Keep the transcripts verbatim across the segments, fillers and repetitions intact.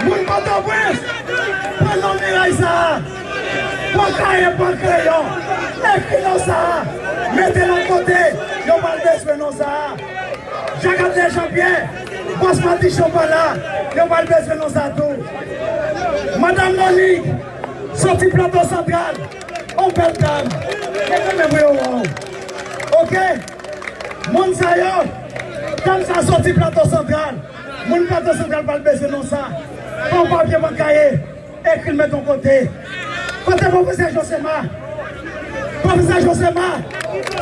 Moun Pòtoprens, pran non miray sa a. Pran kaye, pran kreyon. Ekri non sa a. Mete l yon kote. Yo pral bezwen non sa a. Jakadlè Jean Pierre, bòs madichon pa la. Yo pral bezwen non sa a tou. Madanm Monique, soti Plato Santral. On bèl dam. Mete men pou yo wè w. Oke? Moun sa yo, dam sa soti Plato Santral. Moun Plato Santral pral bezwen non sa. Pran papye, pran kaye, ekri l met yon kote. Kote pwofesè Josema? Pwofesè Josema,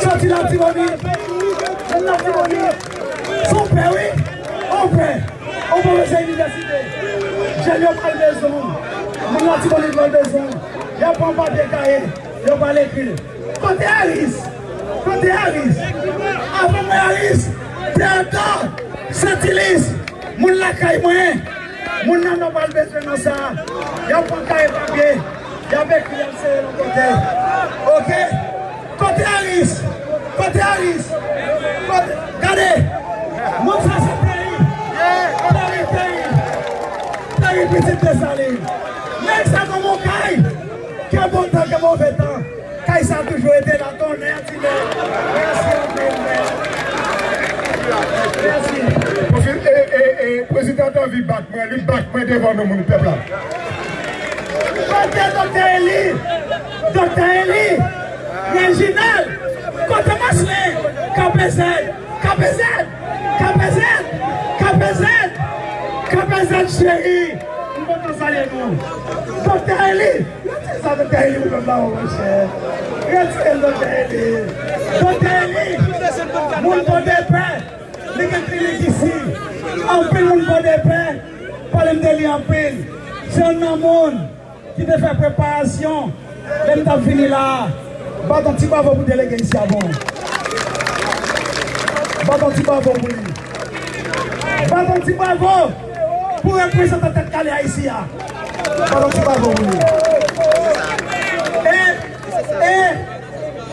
soti Latibonit. Moun Latibonit. Se yon pè, wi. On pè. On pwofesè inivèsite. Jèn yo pral bezwen w. Moun Latibonit pral bezwen w. Y ap pran papye, kaye. Yo pral ekri l. Kote Aris? Kote Aris? Avan mwen Aris, Teyat la, Sentilis, moun lakay mwen, moun nan nò pral bezwen non sa a. Y ap pran kaye papye, y ap ekri, y ap sere yon kote. Oke? Kote Aris? Kote Aris? Kote? Gade! Moun sa se Peri! Peri, Peri! Peri pitit Desalin! Nèg sa gon bon kay! Ke bon tan, ke move tan! Kay sa toujou rete la, tonnè, tonnè. Mèsi anpil, mèsi. Mèsi. Pwofi-, e, e, e, prezidan t anvi bat mwen, li bat mwen devan nou, moun pèp la. Kote Doktè Eli? Doktè Eli? Reginald? Kote Maslin? K P Z? K P Z? K P Z? K P Z? K P Z cheri, m kontan salye nou. Doktè Eli? Retire sa Doktè Eli pou pèp la, monchè. Retire l, Doktè Eli. Doktè Eli, moun Pòdepè, li gen klinik isi. Anpil moun Pòdepè pale m de li anpil. Se youn nan moun ki te fè preparasyon lè m t ap vini la a. Bat yon ti bravo pou delege isi a, bon. Bat yon ti bravo pou li. Bat yon ti bravo pou reprezantan Tèt Kale a isi a. Bat yon ti bravo pou li. E, e,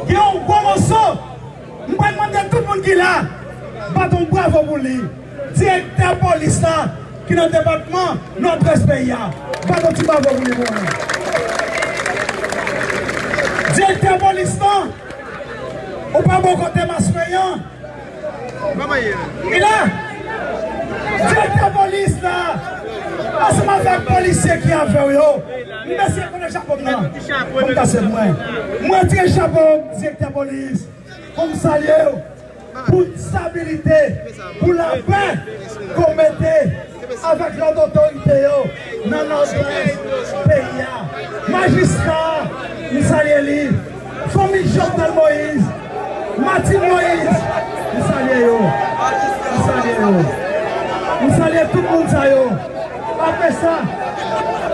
gen yon gwo moso. M pral mande tout moun ki la, bat yon bravo pou li. Direktè polis la ki nan depatman Nòdwès peyi a. Bat yon ti bravo pou li pou mwen. Direktè polis la, ou pa bò kote Maswen an. Li la. Direktè polis la, ansanm avèk polisye ki avè w yo. M eseye konnen chapo m nan. Pou m kase mwen. Mwen tire chapo direktè polis. Pou m salye w pou stabilite, pou lapè ke w mete avèk lòt otorite yo nan Nòdwès peyi a. Majistra, m salye li. Fanmi Jovenel Moïse, Martine Moïse, m salye yo. M salye yo. M salye tout moun sa yo. Apre sa,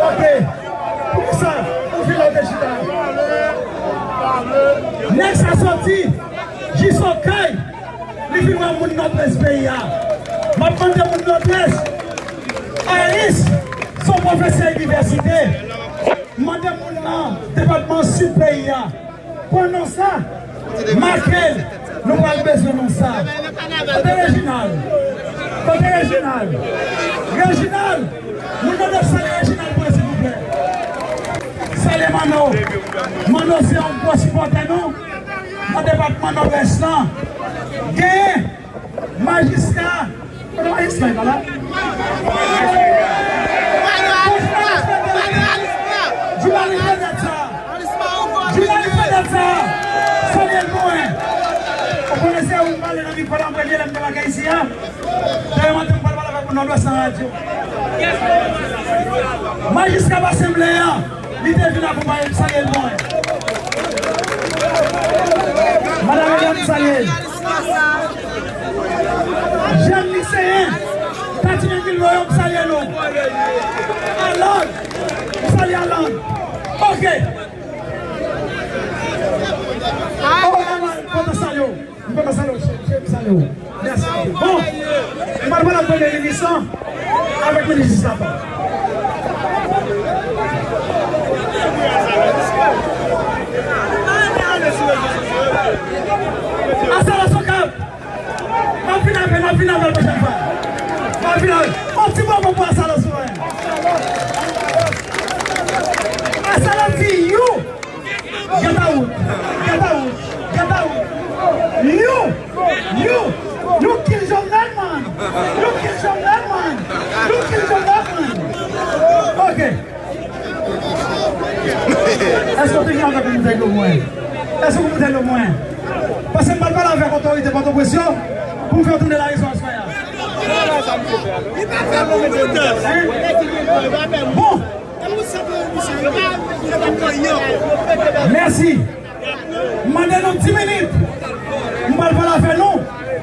oke, poukisa ou vin la w te chita? Nèg sa soti jis Okay, li vin wè moun Nòdwès peyi a. M ap mande moun Nòdwès, Aris se yon pwofesè inivèsite. M mande moun nan depatman Sid peyi a. Pran non sa, make l, nou pral bezwen non sa. Kote Reginald? Kote Reginald? Reginald! Moun nan dwe salye Reginald pou mwen, silvouplè. Salye Manno. Manno se yon gwo sipòtè nou nan depatman Nòdwès lan. Gen Majistra, kote majistra, li pa la? Jounalis vedèt sa. Jounalis vedèt sa. Salye l pou mwen. Ou konnen se ou m pale nan mikwo la an premye lè m debake isi a. Dayè maten m pral pale avèk moun Nòdwès nan radyo. Majistra Basen Blan an. Li te vin akonpaye m, salye l pou mwen. Madanm Eliane, salye l. Jèn liseyen, Tati Menvil Voyon, m salye nou. Alan, m salye Alan. Oke. Oh, Alan, kontan salye w. M kontan salye w, cheri, cheri, m salye w. Mèsi anpil. Bon, m pral pale ak premye minis lan, avèk minis jistis la tou. Asalòs Okap, m ap vin avè l, m ap vin avè l pwochèn fwa. M ap vin avè l. On ti bravo pou Asalòs, wi. You kill Jovenel, man. You kill Jovenel, man. Ok. Èske w te gen avèk yon boutèy dlo pou mwen? Èske w gen boutèy dlo pou mwen? Paske m pral pale avèk otorite Pòtoprens yo pou m fè yo tande larezon aswè a. Hein? Bon. Mèsi. M mande nou dis minit. M pral pale avèk nou.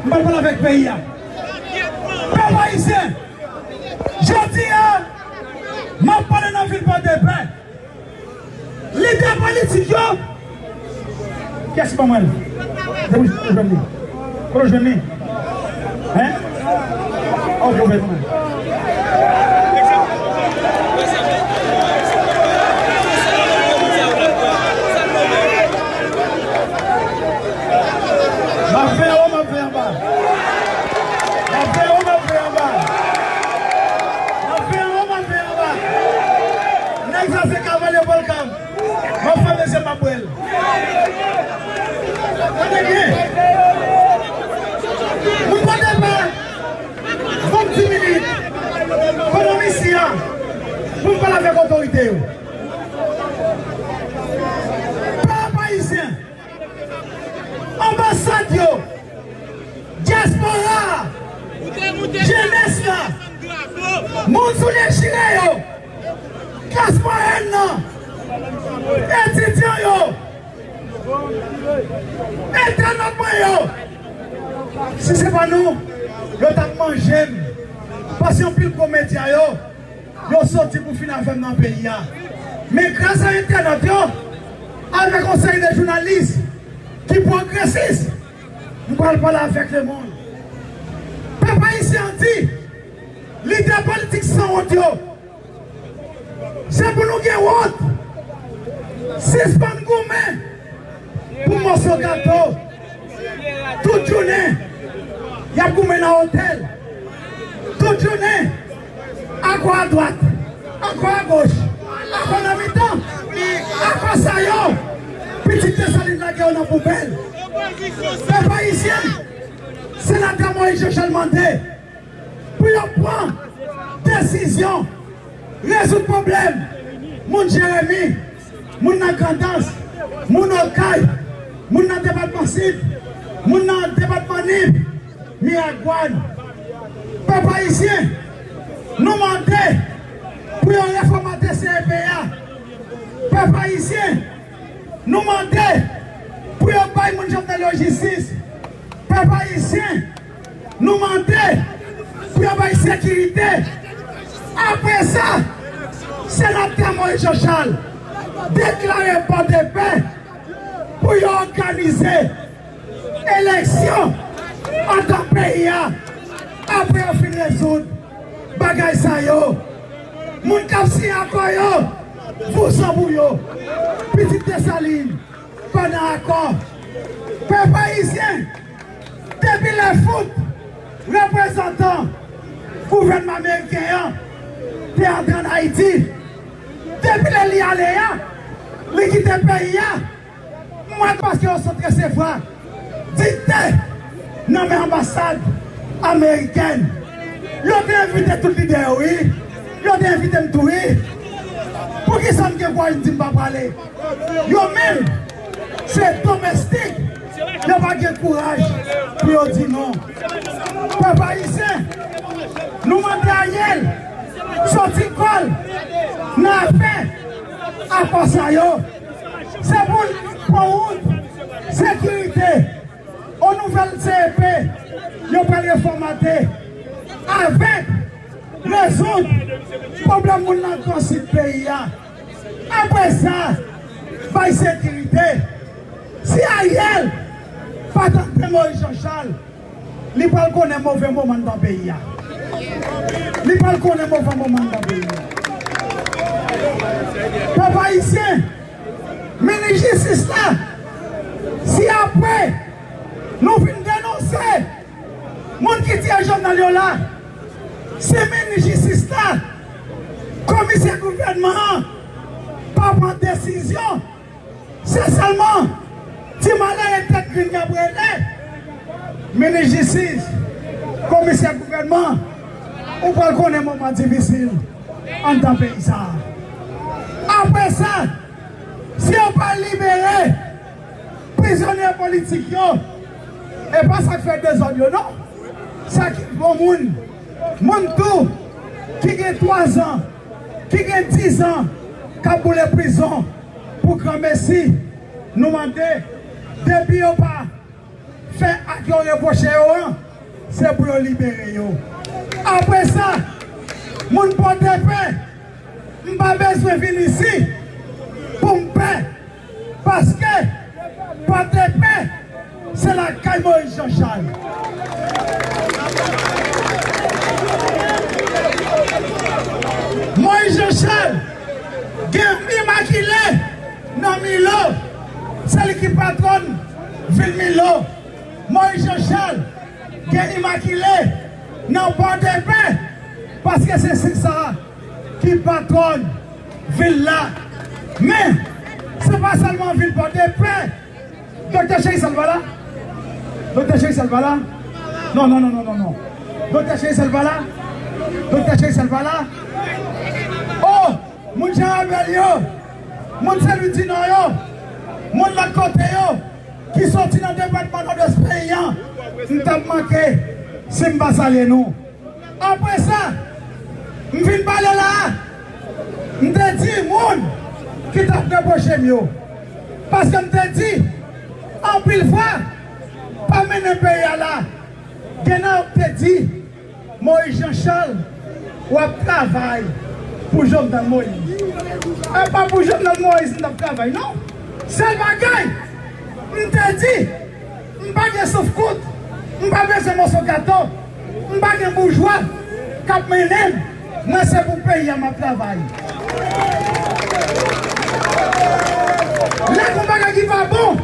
M pral pale avèk peyi a. Pèp ayisyen, jodi a, m ap pale nan vil Pòdepè. Lidè politik yo, kiyès ki ban mwen l? Depi ou jwenn li. Kote w jwenn li? Hein? Ok, ou jwenn mwen. M ap fè yo, m ap fè anba. M ap fè yo, m ap fè anba. M ap fè yo, m ap fè anba. Nèg sa se kavalye pòlka. M ap fè mesye m ap bwè l. Tande byen. Moun Pòdepè, ban m dis minit. Pandan m isi a, pou m pale avèk otorite yo. Pèp ayisyen, anbasad yo, dyaspora a, jenès la, moun soulye chire yo, klas mwayèn nan, etidyan yo, entènot mwen yo. Si se pa nou, yo t ap manje m. Paske anpil gwo medya yo, yo soti pou fin avè m nan peyi a. Men gras a entènot yo, avèk yon seri de jounalis ki pwogresis, m pral pale avèk lemonn. Pèp ayisyen an di, lidè politik sanwont yo, se pou nou gen wont. Sispann goumen pou moso gato. Tout jounen, y ap goumen nan otèl. Tout jounen, akò adwat, akò agoch, akò nan mitan. Akò sa yo, pitit Desalin lage yo nan poubèl. Pèp ayisyen, senatè Moïse Jean Charles mande pou yo pran desizyon, rezoud pwoblèm moun Jeremi, moun nan Grandans, moun Okay, moun nan depatman Sid, moun nan depatman Nip, Miragwàn. Pèp ayisyen, nou mande pou yo refòmate C E P a. Pèp ayisyen, nou mande pou yo bay moun Jovenel yo jistis. Pèp ayisyen, nou mande pou yo bay sekirite. Apre sa, senatè Moïse Jean Charles deklare Pòdepè pou yo òganize eleksyon anndan peyi a. Apre yo fin rezoud bagay sa yo, moun k ap siyen akò yo, vousan pou yo. Pitit Desalin pa nan akò. Pèp ayisyen, depi lè fout reprezantan gouvènman ameriken an te antre ann Ayiti, depi lè li ale a, li kite peyi a, m wè paske yo sot resevwa dikte nan men anbasad amerikèn. Yo te envite tout lidè yo, wi. Yo te envite m tou, wi. Poukisa m gen kouraj m di m pa prale? Yo menm, se domestik. Yo pa gen kouraj pou yo di non. Pèp ayisyen, nou mande Ariel soti kò l nan afè akò sa yo. Se pou l pran wout sekirite. On nouvèl C E P yo pral refòmate avèk rezoud pwoblèm moun nan Gran Sid peyi a. Apre sa, bay sekirite. Si Ariel pa tande Moïse Jean Charles, li pral konnen move moman anndan peyi a. Li pral konnen move moman anndan peyi a. Pèp ayisyen, minis jistis la, si apre nou fin denonse moun ki tiye Jovenel yo la, si minis jistis la, komisè gouvènman an pa pran desizyon, se sèlman ti malere tèt grenn k ap rele minis jistis. Komisè gouvènman, ou pral konnen moman difisil anndan peyi sa a. Apre sa, si yo pa libere prizonye politik yo, e pa sa k fè dezòd yo non. Sa ki bon moun, moun tou ki gen twazan, ki gen dizan k ap boule prizon pou granmesi, nou mande, depi yo pa fè ak yo repwoche yo an, se pou yo libere yo. Apre sa, moun Pòdepè, m pa bezwen vin isi pou m pè, paske Pòdepè se lakay Moyiz Jan Chal. Moyiz Jan Chal gen imakile nan Milo, se li ki patwòn vil Milo. Moyiz Jan Chal gen imakile nan Pòdepè, paske se sista ki patwòn vil la. Men, se pa sèlman vil Pòdepè. Doktè Cheysal pa la? Doktè Cheysal pa la? Non, non, non, non, non, non. Doktè Cheysal pa la? Doktè Cheysal pa la? Oh! Moun Jan Rabèl yo, moun Senlwi di Nò yo, moun lòt kote yo, ki soti nan depatman Nòdès peyi an, m t ap manke si m pa salye nou. Apre sa, m vin pale la a, m te di moun ki t ap repwoche m yo, paske m te di, anpil fwa, pa mennen peyi a la. Gen nan yo k te di, Moyiz Jan Chal, w ap travay pou Jovenel Moïse. E pa pou Jovenel Moïse m t ap travay, non. Sèl bagay, m te di, m pa gen souf kout, m pa bezwen moso gato, m pa gen boujwa k ap mennen m. Mwen, se pou peyi a m ap travay. Lè gen bagay ki pa bon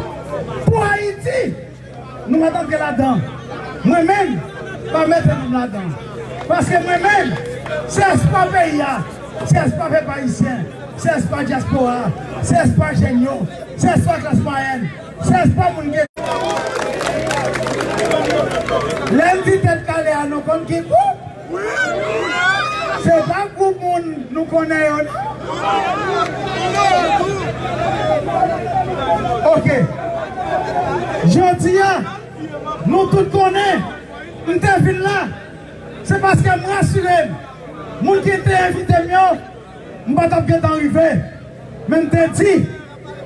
pou Ayiti, nou mèt antre ladan. Mwen menm, pa mete nou ladan. Paske mwen menm, se espwa peyi a, se espwa pèp ayisyen, se espwa dyaspora, se espwa jèn yo, se espwa klas mwayèn, se espwa moun gen. Lè m di tèt kale a, nou konn ki gwoup? Se pa gwoup moun nou konnen yo, non? Ok. Jodi a, nou tout konnen, m te vin la, se paske m rasire m. Moun ki te envite m yo, m pa t ap gentan rive. Men m te di,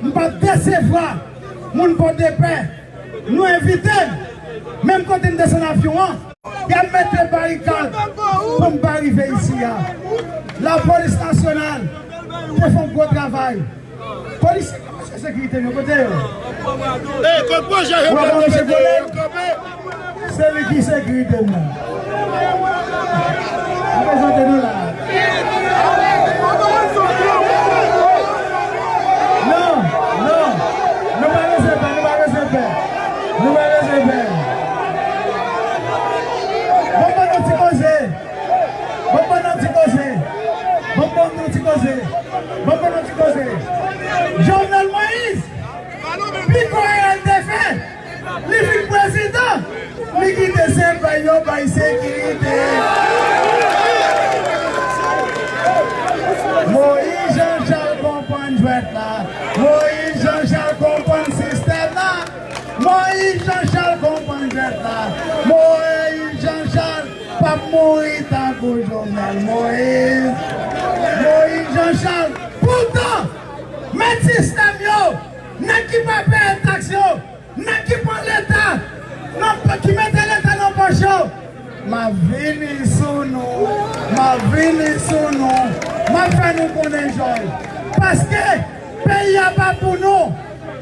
m p ap desevwa moun Pòdepè. Nou envite m, menm kote m desann avyon an, y ap mete barikad pou m pa rive isi a. Lapolis nasyonal te fè yon gwo travay. Polisye, kòman se sekirite m yo, kote yo? Ou wè kòman misye konnen? Se li ki sekirite m nan. M prezante nou la. Non, non. Nou pa bezwen pè, nou pa bezwen pè. Nou pa bezwen pè. Bon, bon, nou ti koze. Bon, bon, nou ti koze. Bon, bon, nou ti koze. Bon, bon, nou ti koze. Jovenel Moïse, pi gwo erè l te fè, li vin prezidan, li kite se pè yo bay sekirite. Moïse Jean Charles konprann jwèt la. Moïse Jean Charles konprann sistèm la. Moïse Jean Charles konprann jwèt la. Moïse Jean Charles p ap mouri tankou Jovenel Moïse. Moïse Jean Charles. Poutan, mèt sistèm yo, nèg ki pa peye taks yo, nèg ki pran Leta, nan, ki mete Leta nan pòch yo, m ap vini sou nou, m ap vini sou nou, m ap fè nou konnen jòj. Paske peyi a pa pou nou,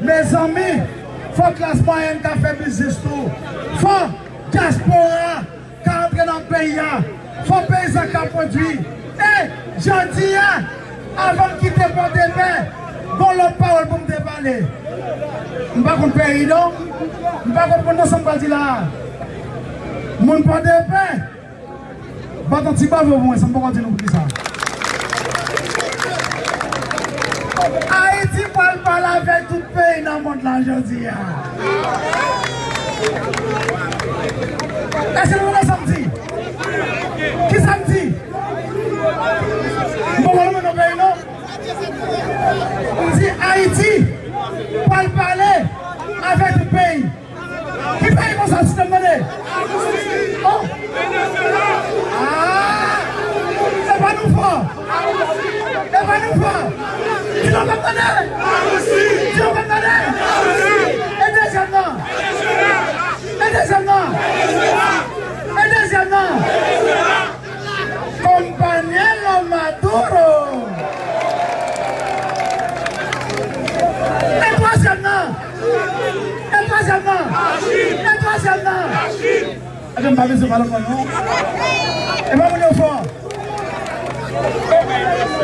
mezanmi, fò klas mwayèn ka fè biznis tou, fò dyaspora ka antre nan peyi a, fò peyizan ka pwodui. E jodi a, avan m kite Pòdepè, gon lòt pawòl pou m te pale. M pa konn peyi non. M pa konn moun nan sa m pral di la a. Moun Pòdepè, bat yon ti bravo pou mwen, sa m poko di nou poukisa. Ayiti pral pale avèk tout peyi nan mond lan jodi a. Èske nou konprann sa m di? Kisa m di? M poko renmen non peyi non. M di Ayiti pral pale avèk tout peyi. Ki peyi konsa, si te mande? Oh! Ah! E pa nou fò! E pa nou fò! Di nou pa mande! Di nou pa mande! E dezyèm nan? E dezyèm nan? E dezyèm nan? Compañero Maduro. E twazyèm nan? E twazyèm nan? E twazyèm nan? Ebyen, m pa bezwen pale ankò non. E pa moun yo fò.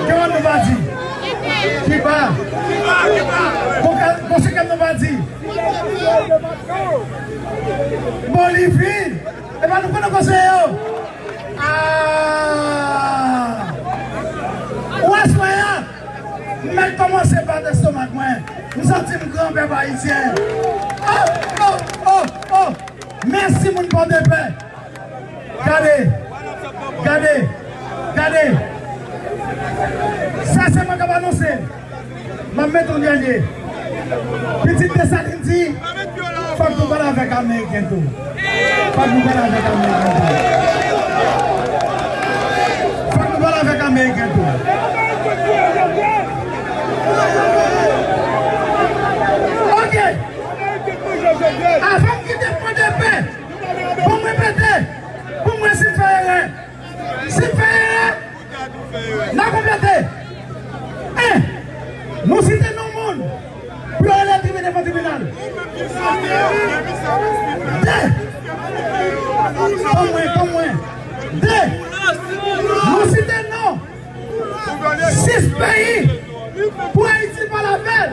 Gen yon nou pa di. Kiba. Bon, ka- bon, se kèm nou pa di. Bolivi. E pa nou konnen konseye yo. Ah! Ou wè swè a? M mèt kòmanse bat estomak mwen. M santi m gran pèp ayisyen. Oh, oh, oh, oh. Mèsi moun Pòdepè. Gade. Gade. Gade. Sa se mwen k ap anonse. M ap mete yon dènye. Pitit Desalin di, fòk nou pale avèk Ameriken tou. Fòk nou pale avèk Ameriken tou. Fòk nou pale avèk Ameriken tou. Ok. Avan m kite Pòdepè, bon, m repete, pou mwen si m fè erè. Si m fè erè, n a konplete. En, nou site non moun pou yo rele tribinal devan tribinal. De, ban mwen, ban mwen. De, nou site non sis peyi pou Ayiti pale avè l.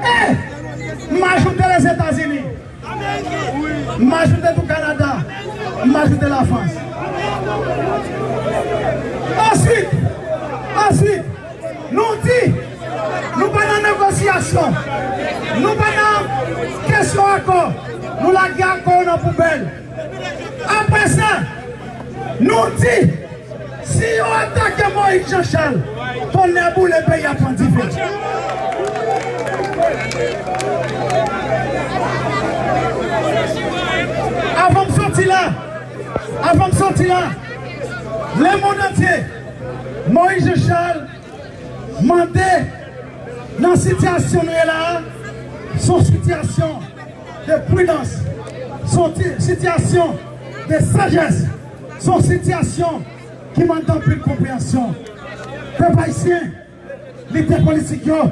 E m ajoute Lèzetazini. M ajoute tou Kanada. M ajoute Lafrans. Answit, answit, nou di, nou pa nan negosyasyon. Nou pa nan kesyon akò. Nou lage akò yo nan poubèl. Apre sa, nou di, si yo atake Moïse Jean Charles, tonnè boule, peyi a pran dife. Avan m soti la, avan m soti la, lemonn antye, Moïse Jean Charles mande, nan sitiyasyon nou ye la a, se yon sitiyasyon de pridans, se yon ti- sitiyasyon de sajès, se yon sitiyasyon ki mande anpil konpreyansyon. Pèp ayisyen, lidè politik yo,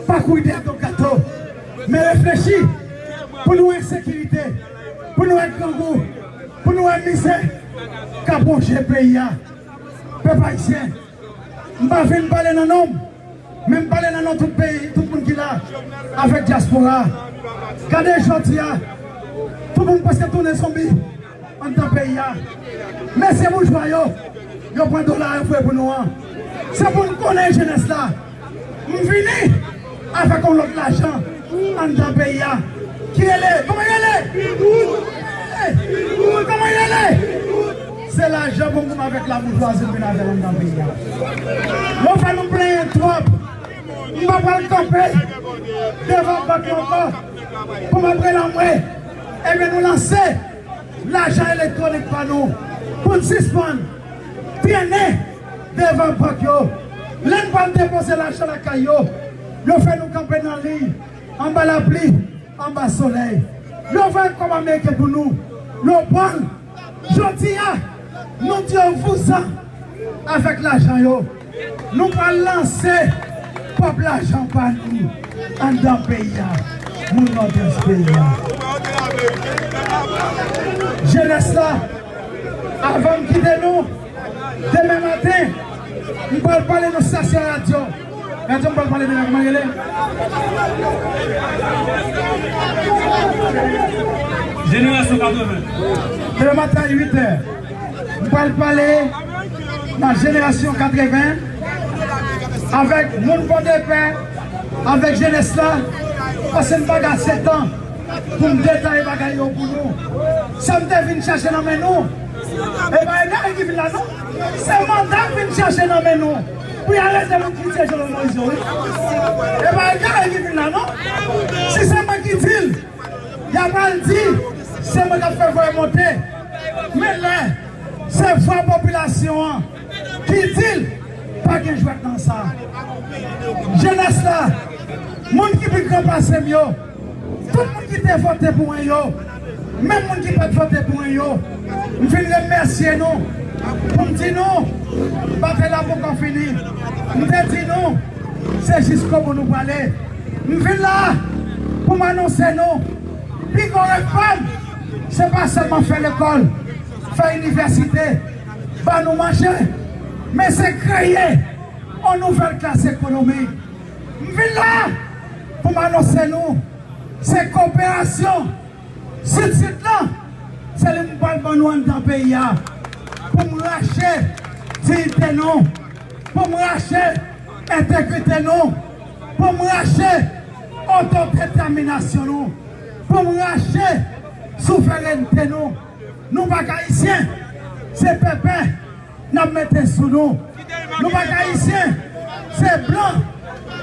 pa kouri dèyè do gato, men reflechi pou nou wè ensekirite, pou nou wè grangou, pou nou wè mizè k ap wonje peyi a. Pèp ayisyen, m pa vin pale nan non m, men m pale nan non tout peyi, tout moun ki la, avèk dyaspora. Gade jodi a, tout moun prèske tounen zonbi anndan peyi a. Mesye boujwa yo, yo pran dola yo voye pou nou an. Se pou n konnen jenès la. M vini avèk yon lòt lajan anndan peyi a. Ki rele, kòman rele? Kòman rele? Se lajan pou m avèk laboujwazi m vin avè l anndan peyi a. Yo fè nou plenyen twòp. M pa pral kanpe devan bank yo ankò pou m ap rele anmwe. Ebyen, nou lanse lajan elektwonik pa nou pou n sispann trennen devan bank yo. Lè n pral depoze lajan lakay yo, yo fè nou kanpe nan liy, anba lapli, anba solèy. Yo voye kòb ameriken pou nou, yo pran l. Jodi a, nou di yo vouzan avèk lajan yo. Nou pral lanse pwòp lajan pa nou anndan peyi a, moun Nòdès peyi a. Jenès la, avan m kite nou, demen maten, m pral pale nan stasyon radyo. Radyo m pral pale demen, kòman rele? Jenerasyon katreven. Demen maten a uit è. M pral pale nan jenerasyon katreven avèk moun Pòdepè, avèk jenès la, paske m pa gen ase tan pou m detaye bagay yo pou nou. Sa m te vin chache nan men nou, E pa egare ki vin la non. Se manda k vin chèche nan men nou pou y arete moun ki tiye Jovenel Moïse yo, wi. E pa egare ki vin la non. Si se mwen ki di l, y a pral di se mwen k ap fè voye monte. Men lè se vwa popilasyon an ki di l, pa gen jwèt nan sa. Jenès la, moun ki pi gran pase m yo, tout moun ki te vote pou mwen yo, menm moun ki pa t vote pou mwen yo, m vin remèsye nou, pou m di nou, batay la poko fini. M te di nou, se jiskobout nou prale. M vin la pou m anonse nou, pi gwo rèv pa m, se pa sèlman fè lekòl, fè inivèsite, ba nou manje, men se kreye yon nouvèl klas ekonomik. M vin la pou m anonse nou, se koperasyon Sid Sid lan, se li m pral ban nou anndan peyi a, pou m rache diyite nou, pou m rache entegrite nou, pou m rache otodetèminasyon nou, pou m rache souverènte nou. Nou pa k Ayisyen, se pèpè n ap mete sou nou. Nou pa k Ayisyen, se blan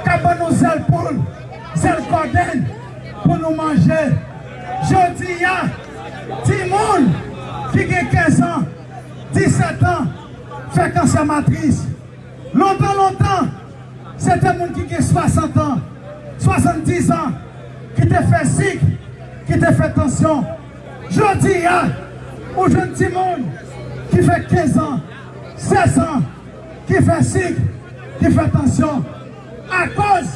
k ap ban nou zèl poul, zèl kòdenn pou nou manje. Jodi a, timoun ki gen kenz an, disèt an fè kansè matris. Lontan, lontan, se te moun ki gen swasant an, swasanndiz an, ki te fè sik, ki te fè tansyon. Jodi a, ou jwenn timoun ki fè kenz an, sèz an, ki fè sik, ki fè tansyon. Akoz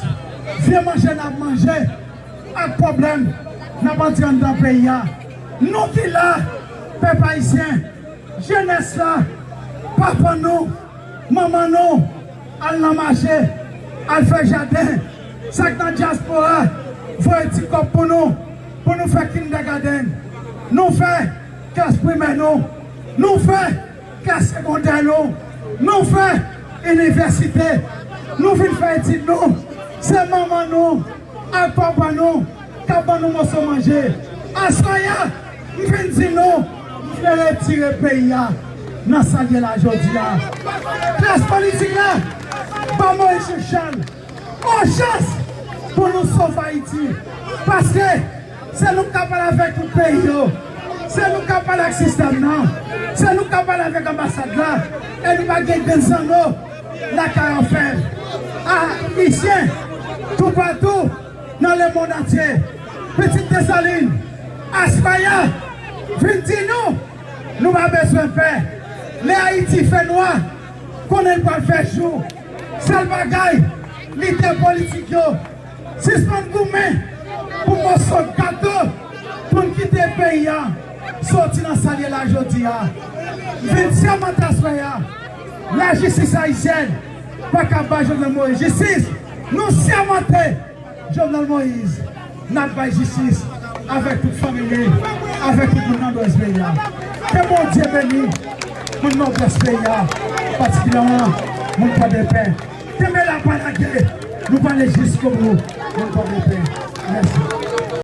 vye manje n ap manje ak pwoblèm n ap antre anndan peyi a. Nou ki la, pèp ayisyen, jenès la, papa nou, manman nou, al nan mache, al fè jaden. Sa k nan dyaspora, voye ti kòb pou nou, pou nou fè kindègadenn. Nou fè klas primè nou. Nou fè klas segondè nou. Nou fè inivèsite. Nou vin fè etid nou. Se manman nou ak papa nou k ap ban nou moso manje. Aswè a, m vin di nou, m vle retire peyi a nan sa l ye la jodi a. Klas politik la, ba Moïse Jean Charles yon chans pou nou sove Ayiti. Paske se nou k ka pale avèk tout peyi yo. Se nou k ka pale ak sistèm nan. Se nou k ka pale avèk anbasad la. E nou pa gen grenn zanno lakay òfèv. Ayisyen, toupatou nan lemonn antye, pitit Desalin, Aspaya, vin di nou, nou pa bezwen pè. Lè Ayiti fè nwa, konnen l pral fè jou. Sèl bagay, lidè politik yo, sispann goumen pou moso gato pou n kite peyi a soti nan sa l ye la jodi a. M vin sèmante aswè a, lajistis ayisyèn pa ka bay Jovenel Moïse jistis. Nou sèmante Jovenel Moïse, n ap bay jistis avèk tout fanmi li, avèk tout moun nan Nòdwès peyi a. Ke Bondye beni moun Nòdwès peyi a, patikilyèman moun Pòdepè. Kenbe la, pa lage, nou prale jiskobou, moun Pòdepè. Mèsi.